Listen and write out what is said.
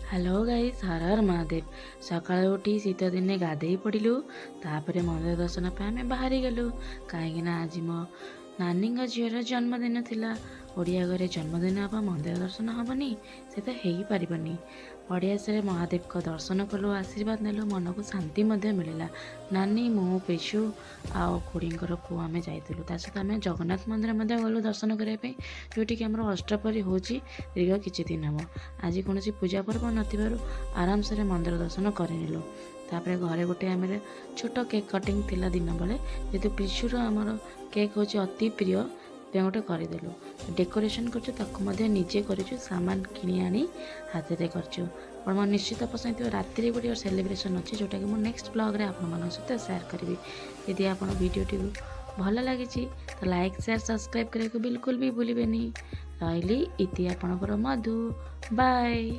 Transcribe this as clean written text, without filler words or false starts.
Hello guys, Har Har Mahadev. ସକାଳୁ ଉଠି ଶୀତ ଦିନେ ଗାଧେଇ ପଡ଼ିଲୁ। ତାପରେ ମନ୍ଦିର ଦର୍ଶନ ପାଇଁ ଆମେ ବାହାରି ଗଲୁ, କାହିଁକିନା ଆଜି ମୋ ନାନୀଙ୍କ ଝିଅର ଜନ୍ମଦିନ ଥିଲା। ଓଡ଼ିଆ ଘରେ ଜନ୍ମଦିନ ହେବ, ମନ୍ଦିର ଦର୍ଶନ ହେବନି, ସେ ତ ହେଇପାରିବନି। ବଢ଼ିଆସରେ ମହାଦେବଙ୍କ ଦର୍ଶନ କଲୁ, ଆଶୀର୍ବାଦ ନେଲୁ, ମନକୁ ଶାନ୍ତି ମଧ୍ୟ ମିଳିଲା। ନାନୀ, ମୁଁ, ପିସୁ ଆଉ ଖୁଡ଼ିଙ୍କର ପୁଅ ଆମେ ଯାଇଥିଲୁ। ତା ସହିତ ଆମେ ଜଗନ୍ନାଥ ମନ୍ଦିର ମଧ୍ୟ ଗଲୁ ଦର୍ଶନ କରିବା ପାଇଁ, ଯେଉଁଠିକି ଆମର ଅଷ୍ଟପ୍ରହରୀ ହେଉଛି ଦୀର୍ଘ କିଛି ଦିନ ହେବ। ଆଜି କୌଣସି ପୂଜା ପର୍ବ ନଥିବାରୁ ଆରାମସରେ ମନ୍ଦିର ଦର୍ଶନ କରିନେଲୁ। ତାପରେ ଘରେ ଗୋଟେ ଆମର ଛୋଟ କେକ୍ କଟିଂ ଥିଲା ଦିନ ବେଳେ। ଯେହେତୁ ପିସୁର ଆମର କେକ୍ ହେଉଛି ଅତି ପ୍ରିୟ, ସେଥିପାଇଁ ଗୋଟେ କରିଦେଲୁ। ଡେକୋରେସନ୍ କରିଛୁ, ତାକୁ ମଧ୍ୟ ନିଜେ କରିଛୁ। ସାମାନ କିଣି ଆଣି ହାତରେ କରିଛୁ। ଆପଣମାନେ ନିଶ୍ଚିତ ପସନ୍ଦ ହେଇଥିବ। ରାତିରେ ଗୋଟେ ସେଲିବ୍ରେସନ୍ ଅଛି, ଯେଉଁଟାକି ମୁଁ ନେକ୍ସଟ ବ୍ଲଗ୍ରେ ଆପଣମାନଙ୍କ ସହିତ ସେୟାର କରିବି। ଯଦି ଆପଣ ଭିଡ଼ିଓଟିକୁ ଭଲ ଲାଗିଛି ତ ଲାଇକ୍, ସେୟାର, ସବସ୍କ୍ରାଇବ୍ କରିବାକୁ ବିଲକୁଲ ବି ଭୁଲିବେନି। ରହିଲି, ଇତି ଆପଣଙ୍କର ମଧୁ। ବାଏ।